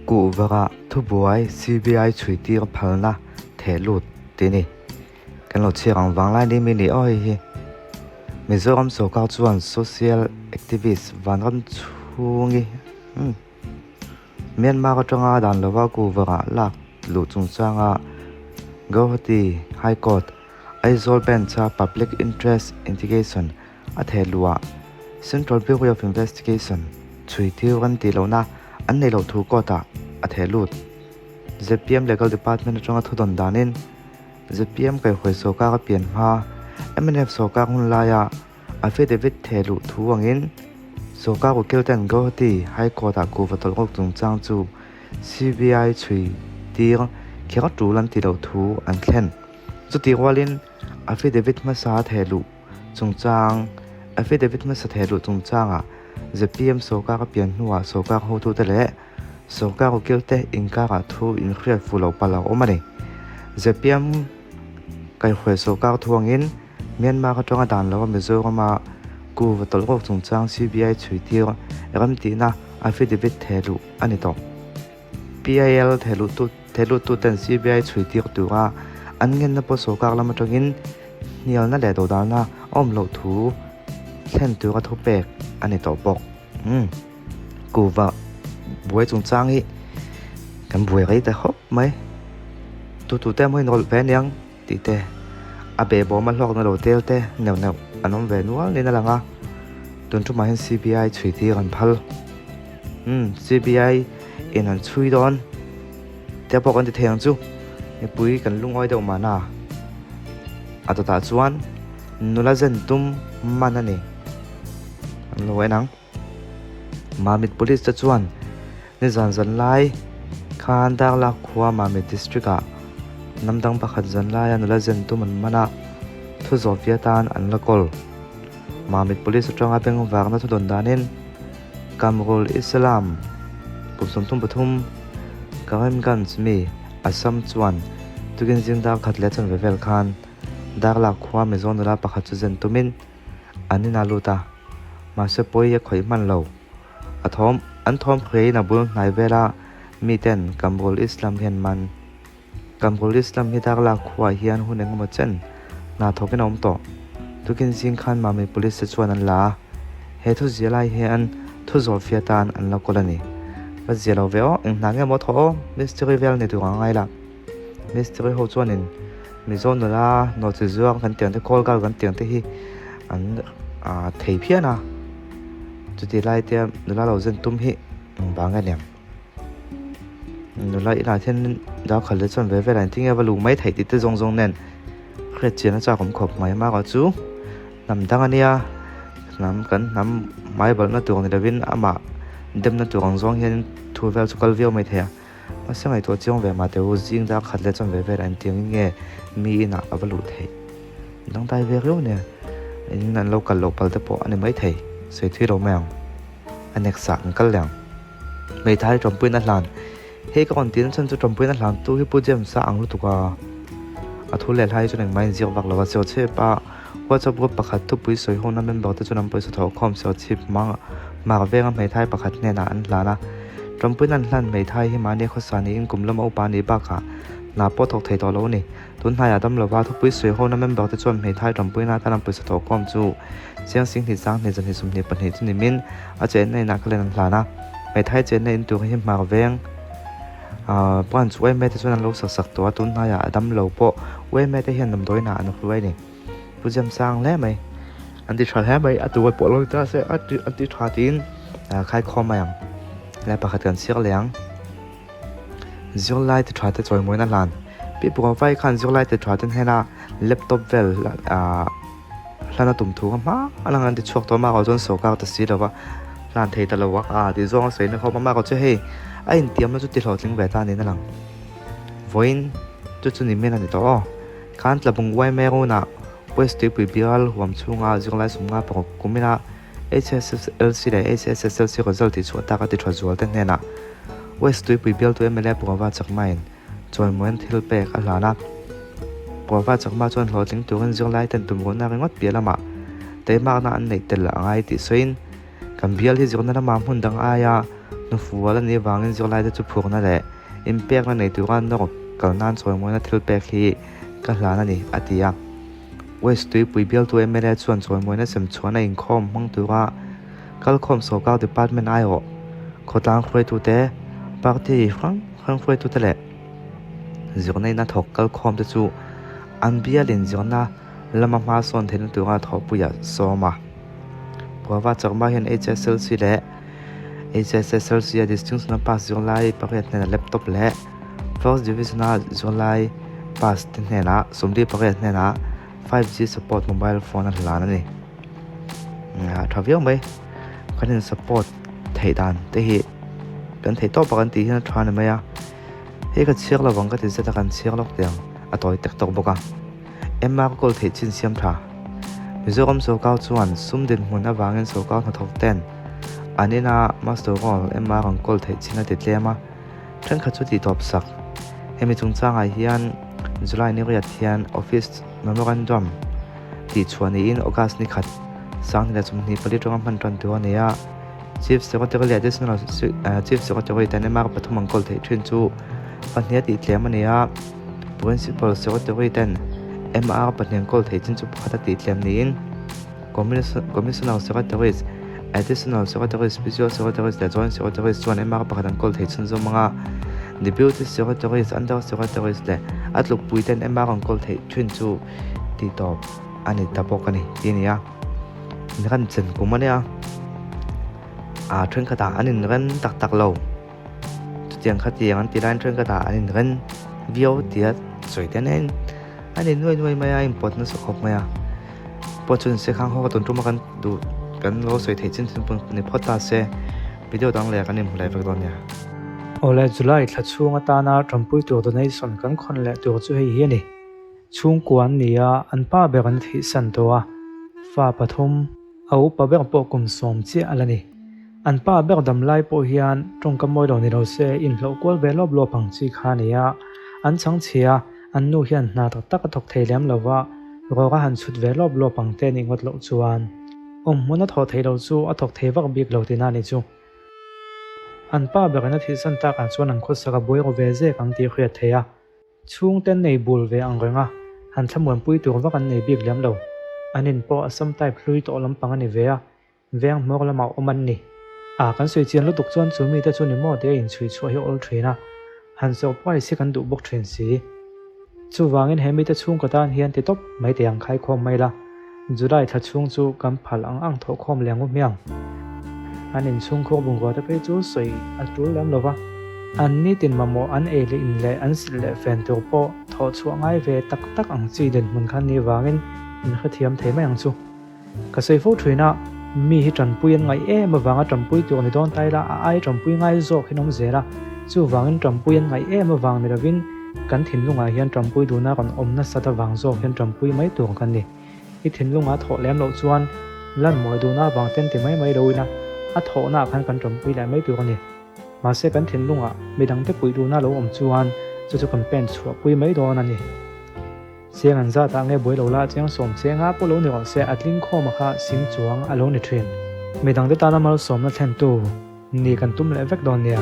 Kuhvara thubuai CBI chhuitir phalna theh lut tih a ni. Kan lo chhiar ang vang lai ni mi ni aw hei hi. Mizoram sorkar chuan social activist Vanram chhungi umm Myanmar atanga dan lova kuhvara lak luh chungchanga Guwahati High Court Aizawl Bench-a Public Interest Litigation a theh luhah Central Bureau of Investigation chhui thil an tih lohna an neih loh thu court-ah a theh lut. Zpm Legal Department atanga thudawn danin zpm kaihhuai sawrkar a pian hma mnf sawrkar hun laia affidavit theh luh thu angin sawrkar ukil ten Guwahati High Court-ah kuhva tawlh rawk chungchang chu CBI chhui tir kher tul an tih loh thu an thlen. Chutih rualin affidavit hmasa theh luh chungchang affidavit hmasa theh luh chungchangah zpm sawrkar a pian hnuah sawrkar hotute leh sawrkar ukilte inkarah thu inhriat fuh loh palh a awm a ni. Zpm kaihhruai sawrkar thuangin Myanmar atanga dan lova Mizorama kuhva tawlh rawk chungchang CBI chhuitir remtihna affidavit theh luh a ni tawh. PIL thehluttuten CBI chhuitir tura an ngenna pawh sawrkar lam atangin hnialna leh dodalna a awm loh thu thlen tura thupek a ni tawh bawk. Umm kuhva buai chungchang hi kan buai rei ta khawp mai. Tutute emaw inrawlh ve aniang tih te a behbawm a hlawkna lo tel te neuh neuh an awm ve nual niin a lang a, tun tumah hian CBI chhui tir an phal. Umm CBI in an chhui dawn te pawh kan ti thei ang chu mipui kan lungawi deuh mahna a dawtah chuan nula zen tum man a ni an lo en ang. Mamit Police te chuan nizan zan lai khan Darlak khua Mamit District ah hnam dang pakhat zan laia nula zen tum an man a, thu zawh fia tan an la kawl. Mamit Police atanga bengvarna thu dawn danin Kamrul Islam kum 33 Karimganj mi Assam chuan tukin zing dar khat leh chanve vel khan Darlak khua Mizo nula pakhat chu zen tumin an in a lut a, mahse pawi a khawih hman lo. A thawm an thawm hriain a bul hnai vela miten Kamrul Islam hian man. Kamrul Islam hi Darla khuaah hian hun engemaw chen hna thawkin a awm tawh. Tukin zing khan Mami Police te chuan an la a, he thu zia lai hian thu zawh fia tan an la kawl a ni. Va zia lo ve aw, eng hna nge maw thaw aw, mistiri vel ni tur ang ngai la. Mistiri ho chuanin Mizo nula nawhchi zuang kan tiang te call girl kan tiang te hi an ah thei phian a, chuti lai te nula lo zen tum hi eng vang nge niang. Nula inah hian dar khat leh chuan ve vel ah engtin nge va luh mai theih tih te zawng zawng nen hriat chian a chak awm khawp mai amaherawh chu hnam dang a nia hnam kan hnam hmai balhna tur ni lovin amah demna tur ang zawng hian thu vel chu kal viau mai thei a. Mahse ngaihtuah chiang ve mah teh u, zing dar khat leh chuan ve vel an tiang in nge mi inah a va luh theih. Dangdai ve riau nia, in an lo kal loh pal te pawh a ni maithei, sawi thui lo mai ang. A next ah kan kal leh ang. Hmeithai Tawmpuina hlan, Hei ka rawn tihna chhan chu Tawmpuina hlan tu hi Pu James-a ang lutuk a, a thu leh hlai chuan engmah in ziak vak lo a, Serchhip a WhatsApp group pakhat thupui sawi hona member te chuan an pawisa thawhkhawm Serchhip hmang hmar venga hmeithai pakhat hnenah an hlan a. Tawmpuina an hlan hmeithai hi mahni khawsa niin kum lama upa nih bakah hna pawh thawk thei tawh lo a ni. Tun hnaiah dam lova thupui sawi hona member te chuan hmeithai Tawmpuina atan an pawisa thawhkhawm chu Chiang Singhnih Sanghnih Zanhnih 22 chu nimin a chenna inah kha len an hlan a. Hmeithai chenna in tur hi hmar veng branch uaime te chuan an lo sak sak tawh a, tun hnaiah a dam lo pawh uaime te hian damdawiinah an hruai a ni. Pu Jam sang hle mai, an ti tha hle mai, a tuai pawh lo ni ta se a ti tha tiin khaikhawm mai ang. Helai pakhat kan chhiar leh ang. Zirlai ti tha te chawimawina hlan. Pi Purvai khan zirlai ti tha ten hena laptop vel ahh hlan a tum thu kha hma a lang an ti chhuak tawh a mahah chuan sawrkar ta si lova hlan thei ta lo a ah tih zawng a sawi na khawp a mahah chuan hei a intiamna chu ti hlawhtling ve ta niin a lang. Vawiin chu chu ni men a ni tawh aw. Khan tlabung uaime runah West Tuipui bial huam chhunga zirlai sumnga paruk kumina HSSLC leh HSSLC result tih chhuah tak a ti tha zual te hnenah West Tuipui bialtu mla Purva Chakmain chawimawiin thil pek a hlan a. Purva Chakma chuan hlawhtling turin zirlai ten tumruhna ringawt piah lamah teimakna an neih tel a ngai tih sawiin kan bial hi zirna lama hmun dang aia Hnufual a nih avangin zirlaite chu phurna leh inpekna nei tura nawr kal nan chawimawina thil pek hi ka hlan a ni, a ti a. West Tuipui bialtu mla chuan chawimawina sem chhuahna inkhawm hmang tura kalkhawm sawrkar department aiawh khawtlang hruaitute, party hrang hrang hruaitute leh zirna ina thawk kalkhawmte chu an bialin zirna lama hma sawn theihna tura thawhpuiah sawm a. Phuava Chakma hian HSLC leh HSSLC a distinction a pass zirlai pariat hnenah laptop leh First Division a zirlai pass te hnenah 48 hnenah 5G support mobile phone a hlan a ni. A tha viau mai. Kan in support theih dan te hi kan theih tawp a kan tih hian a tha a ni mai a. Hei ka chhiar lo vang ka ti zet a kan chhiar lawk teh ang a tawi tek tawk bawk a. Emma ka kawl theih chin siam tha. Mizoram sawrkar chuan sum dinhmun avangin sawrkar hnathawk ten an ina Master Roll Emma rawn kawl theih chin a ti tlem a, thenkhat chu tih tawp sak. Hemi chungchangah hian July ni riat hian Office Memorandum tih chhuah niin August ni khat 2024 atanga hman tan tur a ni a. Chief Secretary leh Additional Chief Secretary ten Emma pathum an kawl theih thin chu pahnih a tih tlem a ni a. Principal Secretary ten MR pahnih an kawl theih chin chu pakhat a tih tlem niin Commissioner Secretaries, Additional Secretaries, Special Secretaries leh Joint Secretaries chuan MR pakhat an kawl theih chhunzawm ang a. Deputy Secretaries, Under Secretaries leh a tlukpui ten MR an kawl theih thin chu tih tawp a ni ta bawk a ni tih a ni a. Inrem chen kum a nia, aa thenkhatah an inrem tak tak lo. Chutiang khatiang an ti laiin thenkhatah an inrem viau tia sawi te nen an in nuai nuai mai a, a inpawt nasa khawp mai a. Pawh chu inse khang ho ka tawn tum a kan duh kan lo sawi theih chin chin pawh ni phawt ta se video dang leh kan inhmu leh vek dawn nia. Awle July thla chhung atana tanpui tur donation kan khawn leh tur chu hei hi a ni. Chhungkua an ni a, an pa ber an thihsan tawh a, fa pathum, a upa ber pawh kum sawm chiah a la ni. An pa ber dam lai pawh hian tawngka mawi lo ni lo se inhlawh kual ve lawp lawp ang chi kha a ni a, an chhang chhia, an nu hian hna tak tak a thawk thei lem lo va, rawk a han chhut ve lawp lawp ang te nih ngawt loh chuan awm hmun a thawh theih loh chu a thawk thei vak bik lo tihna a ni chu. An pa berin a thihsan takah chuan an khawsak a buai ru ve zek ang tih hriat theih a. Chhungte nei bul ve ang reng a, han thlamuanpui tur vak an nei bik lem lo. An in pawh Assam type hlui tawh lampang a ni ve a, veng hmawr lamah awm an ni. A, kan sawi chian lutuk chuan chu mite chu ni maw tia inchhui chhuah hi awl thin a, han surprise hi kan duh bawk thin si. Chuvangin he mite chhungkaw tan hian ti tawp mai teh ang khaikhawm mai la. July thla chhung chu kan phal ang ang thawhkhawm leh ngu hmiang. An inchhungkhur bungrua te phei chu sawi a tul lem lo va, an nitin mamawh an ei leh in leh an silh leh fen tur pawh thawh chhuah ngai ve tak tak ang chi dinhmun kha ni vangin in hrethiam thei mai ang chu. Ka sawi fo thin a, mi hi tanpui an ngaih em avanga tanpui tur ni dawn ta ila a ai tanpui ngai zawk hi an awm zel a, chuvangin tanpui an ngaih em avang ni lovin kan thinlungah hian tanpui duhna rawn awm nasat avang zawk hian tanpui mai tur kan ni. I thinlunga thawh lem loh chuan lan mawi duhna avang ten ti mai mai lo ila a thawhna ah khan kan tanpui leh mai tur a ni. Mahse kan thinlungah midangte puih duhna lo awm chuan chu chu kan pen chhuahpui mai dawn a ni. Chiang an zat ah nge buai lo la chiang sawm chiang a pawh lo ni rawh se a tling khawm a kha sing chuang a lo ni thin. Midangte tana malsawmna thlentu ni kan tum leh vek dawn nia.